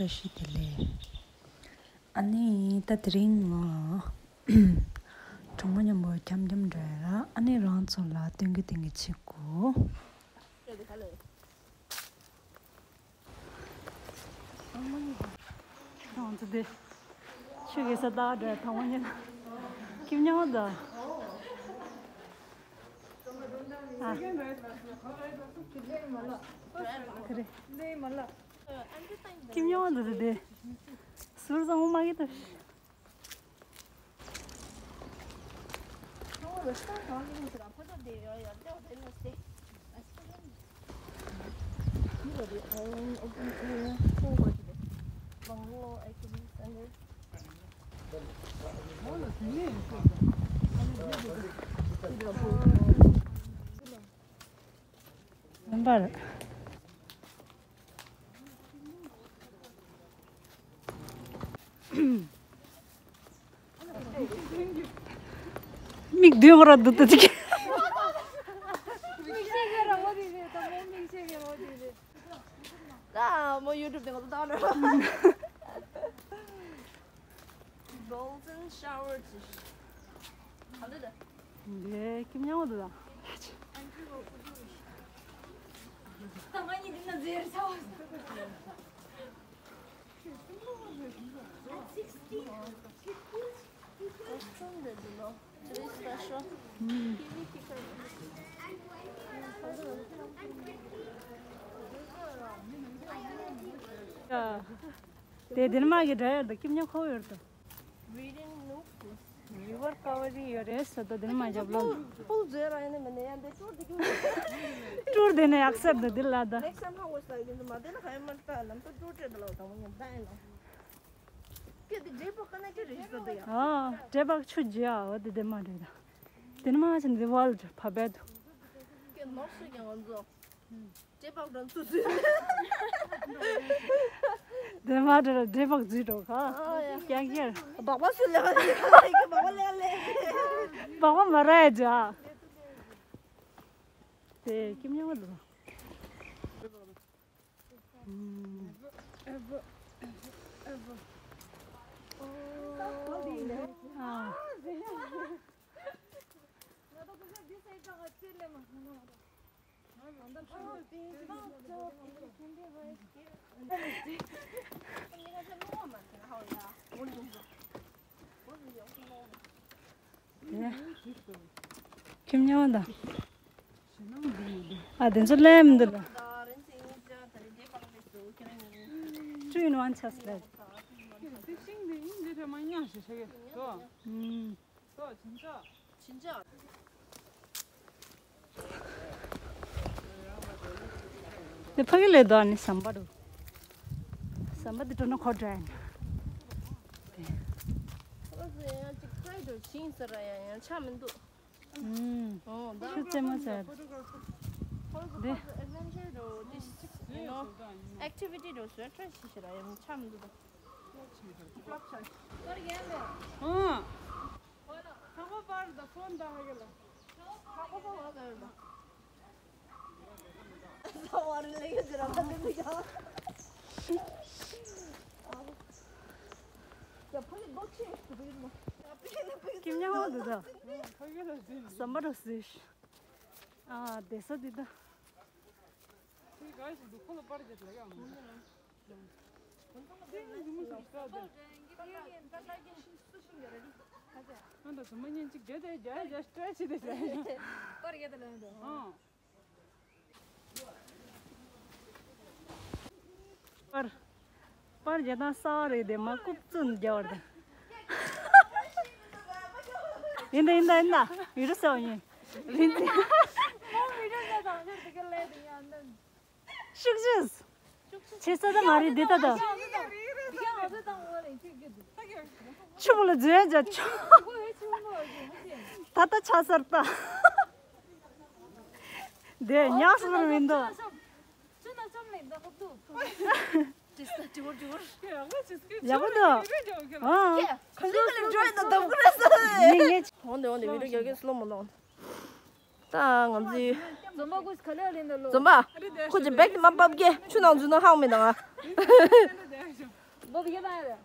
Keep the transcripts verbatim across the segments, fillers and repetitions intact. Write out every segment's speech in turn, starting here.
བཀྲ་ཤིས་བདེ་ལེགས། ཨ་ནི་ད་དེ་རིང་ང་གྲོགས་མོ་མཉམ་པོ་འཁྱམ་འཁྱམ་འགྲོ་ཡ་ར། ཨ་ནི་རང་ཚོ་ལ་སྟོན་གི་སྟོན་གི་བྱེད་དགོས། རང་ཚོ་དེ་ཆུ་གི་ས་ད་འགྲོ་ཡ་དང་པོ་ཉིད་ལ་ཁྱིམ་ཉོ་བ་དང་། ཨ། ཁ་རེ། ཁྱིམ་ཉོ་བ་དང་དེ་ཟུར་ཙམ་མ་གི་ད། མིན་པར། མིག་མདུན་པར་འདུག་ད་ཅིག་མིག་ཤེས་ཀྱི་ར་མོ་དེ་རེད། ད་མོ་མིག་ཤེས་ཀྱི་ར་མོ་དེ་རེད། ད་མོ་ཡུ་ཊུབ་དེ་ང་ཚོ་བཏང་ར། Golden shower ཅིག་ག་འདྲ་ད། འདི་ཁྱིམ་ཉོ་བ་དང་། ད་ང་གཉིས་འདི་ན་ཟེར་ཚ་བ། At sixty, fifty, fifty. Today's special. དེ་དེ་ནི་མ་གི་འདྲ་ཡོད་དོ། ཁྱིམ་ཉོ་ཁོ་ཡོད་དོ། Reading notebooks. River covering your race. ད་དེ་ནི་མ་རྒྱབ་ལོ། ཕུལ་ཟེར་ར་ཡིན་ནི་མིན་ནི་ཡང་དེ་ཅོར་དེ་ཀྱུ། ཀྲུར་དེ་ནི་ཡག་སར་དུ་དེ་ལ་ད། Next time how was like in the mother? ཧ་ཡ་མར་ད་ལམ་ད་ཅོར་ཅེ་ད་ལོ་ད་མོ་ཡང་ད་ཡིན་ནོ། ཀེ་དེ་འདྲེ་པོ་ཀ་ན་ཀེ་རེ་ཟེར་དེ་ཡ། ཨ། འདྲེ་པོ་ཆུ་རྒྱུ་ཨ། འོ་དེ་དེ་མ་རེད་ད། དེ་ནི་མ་ཆེན་དེ་ཝལ་ཕ་བད་དུ། ཀེ་ནོར་སུ་ཀྱང་ང་ཚོ། འདྲེ་པག་འགྲོ་ཚུ་ཚུ། དེ་མ་འདྲ་འདྲེ་པག་འཛུལ་འགྲོ་ག་ཨ་ཡ། ཀྱག་ཀྱག་སྦག་སྦག་སུ་ལེ་བ་ལེ་སྦག་སྦག་ལེ་ལེ། སྦག་སྦག་མ་ར་ཡ་ཇ། དེ་ཁྱིམ་ཉོ་བ་ལོ། ཨ། ཁྱིམ་ཉོ་བ་དང་། ཨ་དེ་ཚོ་ལེམ་འདི་ལ། Two in one ཆགས་ལེ། ཤིང་འདི་ཡིན་འདི་ཐོས་མ་ཉག་ཞིག་ཤེས་ཀྱི་དོ། ཨུམ། དོ་ཇིན་ཆགས། ཇིན་ཆགས། དེ་ཕ་གི་ལས་དོ་ཨ་ནི་ཟམ་པ་རུ། ཟམ་པ་དེ་འགྲོ་ན་ཁོ་འདྲ་ཡིན། ཁོ་ཚོ་ཡང་ཅིག་ཁྲའི་འགྲོ་ཤིང་ཟེར་ར་ཡང་ཡང་ཆ་མི་འདུག་ཨུམ། ཨོ་ད། ཆུ་རྩེ་མོ་ཟེར། དེ། ཨེཌ་ཝེན་ཅར་འགྲོ་དེ་ཡིན་ནོ། ཨེག་ཊི་ཝི་ཊི་འགྲོ་ཟེར་ཁྲའི་ཤི་ཤི་ར་ཡང་ཆ་མི་འདུག་ད། ཨོ། ཁང་པ་པར་ད་ཕོན་ད་ཧ་གི་ལ། ཁང་པ་པར་ད་ཧ་གི་ལ། ས་བར་ལེ་གི་ཟེར་ར་ད་ལེ་གི་ཡ། ཡ་ཕ་གི་རྡོ་ཆེ་ཞིག་ཡིན་ནོ། ཁྱིམ་ཉོ་བ་འདི་ད། ཟམ་པ་རུ་སུ་ཤི། ཨ་དེ་ས་འདི་ད། དེ་ག་ཞིག་འདུག་ཁོ་ལ་པར་རྒྱབ་ལ་ཡང་མི་འདུག་ཨང་ད་ཟུར་མོ་ཉན་ཅིག་རྒྱ་དེ་རྒྱ་རྒྱ་སྤྲད་ཅི་དེ་རྒྱ། པར་རྒྱ་དེ་ལ་འདུག་ཨང་། པར། པར་རྒྱ་དང་ས་རེད་དེ་མ་རྐུབ་བཙུན་རྒྱ་བར་དང་། ཡིན་ད་ཡིན་ད་ཡིན་ད་མི་རུ་སའོ་ཡིན། རིན་ཆེན། ཤུགས་ཆེས། ཆེ་ས་ད་མ་རེད་འདི་ད་ད། ཆུ་བོ་ལ་འཛུལ་ཡ་ཆུ། ད་ད་ཆ་སར་ད། དེ་ཉག་སོར་མི་འདུག་ཡག་པོ་འདུག་ཨ། ངས་ངས། འོང་དེ་འོང་དེ་བི་ཌིའོ་རྒྱག་གི་སློ་མོ་ནོ། ད་ང་ཚོའི་འཛོམས་པ་ཁོ་ག་ལེར་ལེན་ད་ལོ། འཛོམས་པ་ཁོ་ཅི་བེག་དེ་མ་འབབ་གེ་ཆུ་ནང་འཛུལ་ན་ཧང་མེད་ད་ང་། འབབ་གེ་ད་ཡ།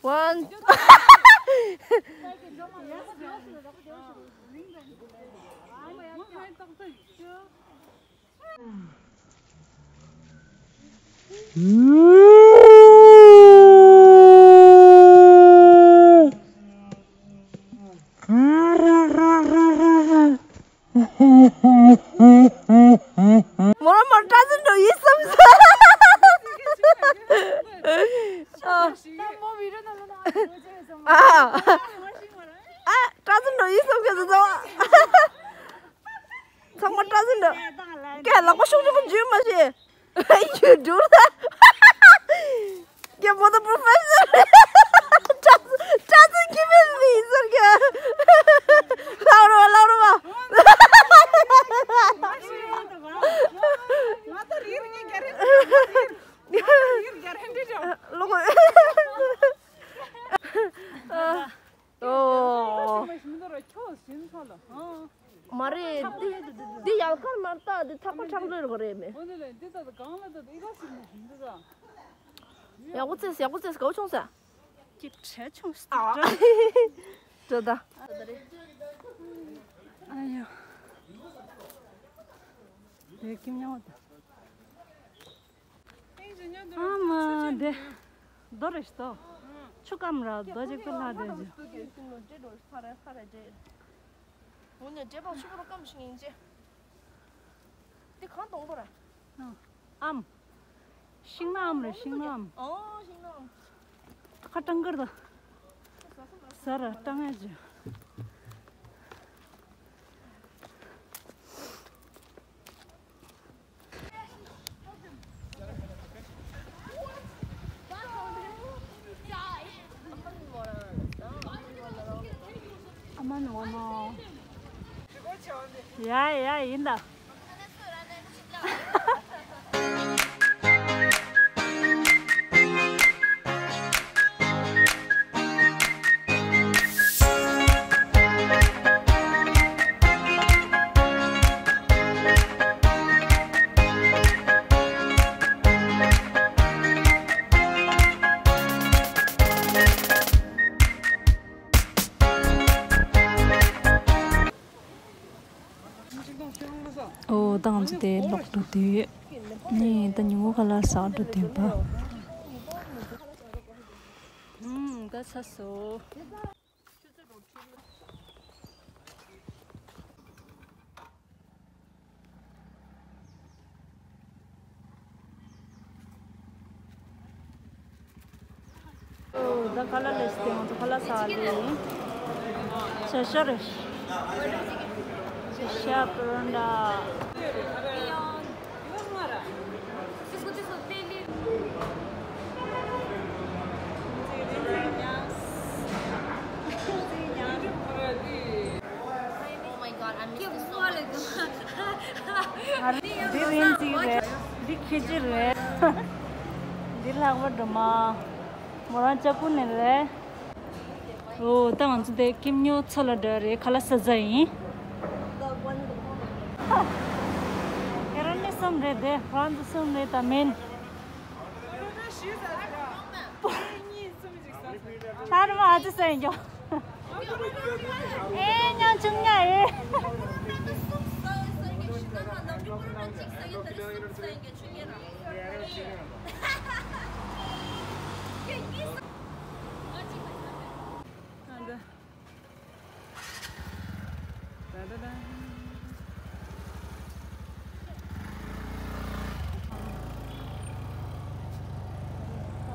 One. མོ་རང་མོ་སྐྲ་འཛིན་འགྲོ་ཡིན་བསམ་སོང་། ཨ། ཨ། སྐྲ་འཛིན་འགྲོ་ཡིན་བསམ་གྱི་འདུག་ཚང་མ་སྐྲ་འཛིན་འགྲོ། སྐད་ལག་པ་ཤུགས་ཆེན་པོ་འཇུས་མ་ཤེས། You do that? Yeah, what a professor! Doesn't, doesn't give it me, Sergio. ལའོ་རོ་ལའོ་རོ། ང་ད་རིར་ངས་ག་རེ་རིར་ག་རེ་འདྲི་ཅང་ལོག་ཨོ། མ་རེད། འདི་འདི་ཡལ་གར་མ་རེད་ད། འདི་ཐག་པ་ཁྲག་ལོས་རོགས་རེད་མེད། ཡག་པོ་བཙལ་ཡག་པོ་བཙལ་གའུ་ཆུང་ས། ཅིག་བྲེལ་ཆུང་ས། འགྲོ་ད། ཨ་ཡོ། དེ་ཀིམ་ཉོ་ད། ཨ་མ་དེ། རྡོ་རེད་ཤི་ཏོ། ཆུ་སྐམ་ར་རྡོ་ཅིག་ཏུ་ལྷག་དེ་ཇུ། འོ་ནས་འདྲེ་པག་ཆུ་བུར་སྐམ་ཞིག་ཡིན་ཅེ། འདི་གང་གཏོང་པོ་ར། ཨམ། ཤིང་ནགས་ཨམ་རེད་ཤིང་ནགས་ཨམ། ཨོ་ཤིང་ནགས་ཨམ། ཁ་སྐྲང་གི་རེད་ད། ཟ་ར་སྐྲང་ཡ་ཅིག་ཨ་མ་ནོ་ནོ། ཡ་ཡ་ཡིན་ད། ཨོ་ད་ང་ཚོ་དེ་ལོག་འགྲོ་དུས་ནི་ད་ཉིན་མོ་ཁ་ལག་ཟ་འགྲོ་དུས་པ། ཨུམ་ད་ཚ་སོ། ཨོ་ད་ཁ་ལག་ལས་ཏེ་ང་ཚོ་ཁ་ལག་ཟ་ལེ་ཡིན། ཤ་ཤ་རེད། ཤ་ཤ་པ་རོན་ཌ། Oh my god, I miss this so much. འདི་རིན་ཅི་རེད། འདི་ཁི་ཅི་རེད། འདི་ལྷག་པ་འགྲོ་མ། མོ་རང་ཅ་ཀུ་ནས་རེད། ཨོ་ད་ང་ཚོ་དེ་ཀིམ་ཉོ་ཚོ་ལ་འདྲ་རེད་ཁ་ལག་ཟ་ཟ་ཡིན། ཁྱེད་རང་ནི་གསུམ་རེད་དེ་ཧྥ་རན་སི་གསུམ་རེད་ད་མིན། ལྷ་རུ་མ་ཨ་ཙི་ཟེར་ཡོད། ཨེ་ཉང་ཆུང་ཉ་ཨེ།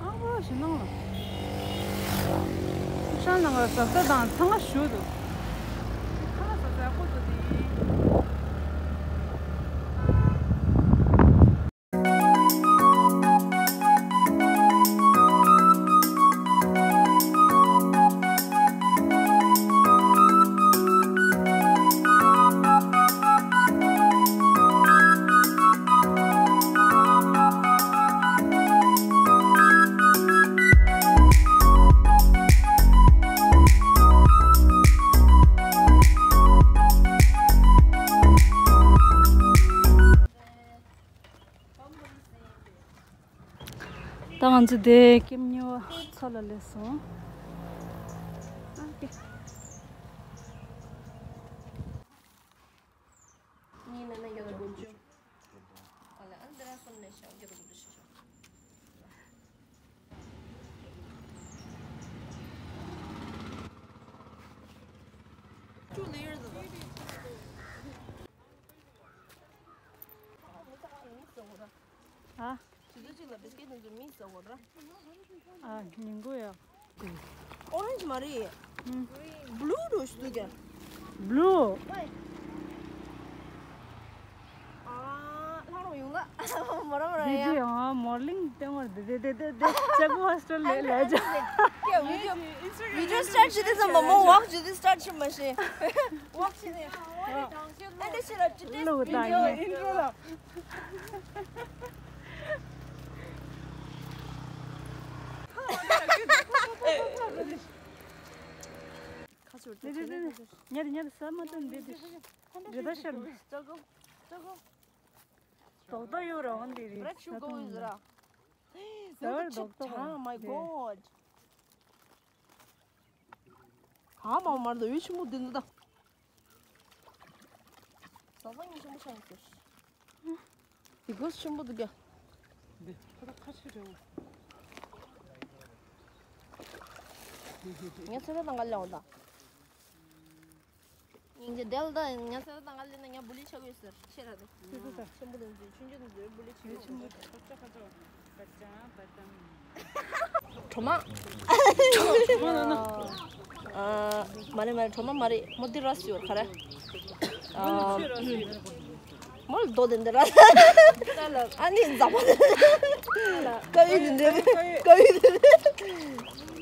ཨ་ཕོ་ཞེ་ནང་ལ། ཤང་ནང་ལ་ཟབ་ས་དང་ཚང་ང་ཞུ་འདུག་ཚང་ང་ཟབ་ས་ཡག་པོ་འདུག་དེ། ད་ང་ཚོ་དེ་ཀེམ་ཉི་བ་མཚོ་ལ་སླེབས་སོང་། ཨ་ཀེ། ཨ། ཨ། ཉིན་གུང་ཡོད། ཨོ་རེན་ཇི་མ་རེད། ཨུམ། བླུ་འགྲོ་ཞུ་འདུག་ཀྱང་། བླུ། ཨ། ལྷ་རོང་ཡོང་ལ། མོ་རང་རང་ཡ། འདི་ཡང་མོར་ལིང་ལྟད་མོར་འདི་འདི་འདི་འདི་ཅག་པོ་ཧོ་སི་ཊེལ་ལས་ལས་ཅག། ཡ་བི་ཌི་ཡོ། བི་ཌི་ཡོ་སི་ཊར་བྱེད་དུས་ཙམ་པ་མོ་ཝོག་བྱེད་དུས་སི་ཊར་བྱེད་མ་ཤེས། ཝོག་བྱེད་ནས། ཨ་འདྲ་བྱེད་ལ་ཅི་ཏེ་བི་ཌི་ཡོ་ཨིན་ཊྲོ་ལ། ཁ་ཚུར་ཏེ་ཏེ་ཏེ་ཏེ། ཉར་ཉར་ས་མ་ཏན་འདི་འདི། རི་ད་ཤར་མ། ལྕགས་སྒམ། ལྕགས་སྒམ། རྡོག་རྡོག་ཡོད་ར་འོན་ཏེ་རི། རེད་ཤུ་གོ་ཡོད་ར། ཟ་བར་རྡོག་རྡོག་མ་ཡི་གོ། ཧ་མ་མར་དུ་ཡུ་ཆི་མུ་དེ་འདུག་ད། ཟ་ཟ་ངི་ཆེན་པོ་ཆགས་ཡོད་ཟེར། དེ་གོས་ཆེན་པོ་འདུག་ག། འདི་ཁ་ཁ་ཆེ་རེད། ངས་ཚོད་ལྟ་དང་ག་ལེ་འོ་ད། ཉིན་གྱི་དེ་ལ་ད་ངས་ཚོད་ལྟ་དང་ག་ལེ་ན་ངས་བུ་ལི་ཆགས་ཡོད་ཟེར་ཆེ་ར་དེ། ཆེན་པོ་དེ་ཚོས་ཆུང་ཆུང་དེ་ཚོས་བུ་ལི་ཆེ་ཡོད་ཟེར། གྲོ་མ། ཨ། མ་རེད་མ་རེད། གྲོ་མ་མ་རེད། མོ་འདི་ར་སི་ཡོད་ག་རེ། ཨ། མོ་ལ་རྡོ་དེ་འདི་ར། ཨ་ནི་འཛག་པ། ཀ་བའི་དེ་འདི་ར། ཀ་བའི་དེ་འདི་ར།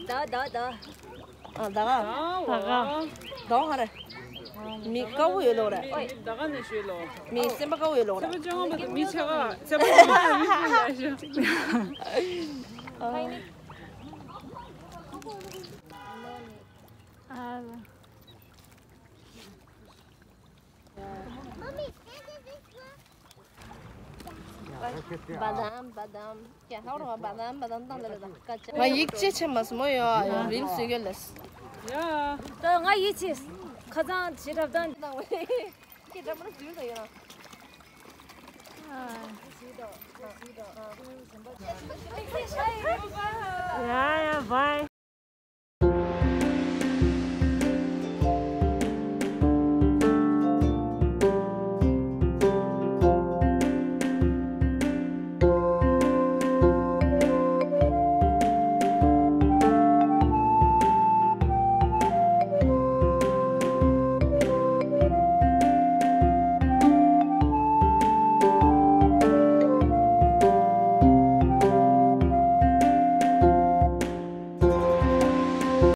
ད་ད་ད། ཨ། ད་ག་ད་ག་ད་ག་ཧ་རེ། མི་དཀར་པོ་ཡོད་ལོ་རེད། ད་ག་ནས་ཤོད་ལོ། མི་སེམས་པ་དཀར་པོ་ཡོད་ལོ་རེད། ཚེ་པ་ཅང་པ་མི་ཆ་ག་ཚེ་པ་ཅང་པ་མི་ཆ་ག་ཤོད། ཨ། Mommy, stand in this one. Badam, badam. ཁྱེད་ཧ་རོ་བ་བ་དམ་བ་དམ་བཏང་ལ་ལ་དང་སྐད་ཆ། ང་ཡིད་ཆེས་བྱེད་མ་སོང་མོ་ཡོ་ཡོ་རིལ་སུས་ག་ལས། ཡ། ད་ང་ཡིད་ཆེས། ཁ་ཚང་ཞེ་དྲག་བཏང་། ཁྱེད་འདྲ་མོ་ན་ཟུར་དུ་ཡོད་ན།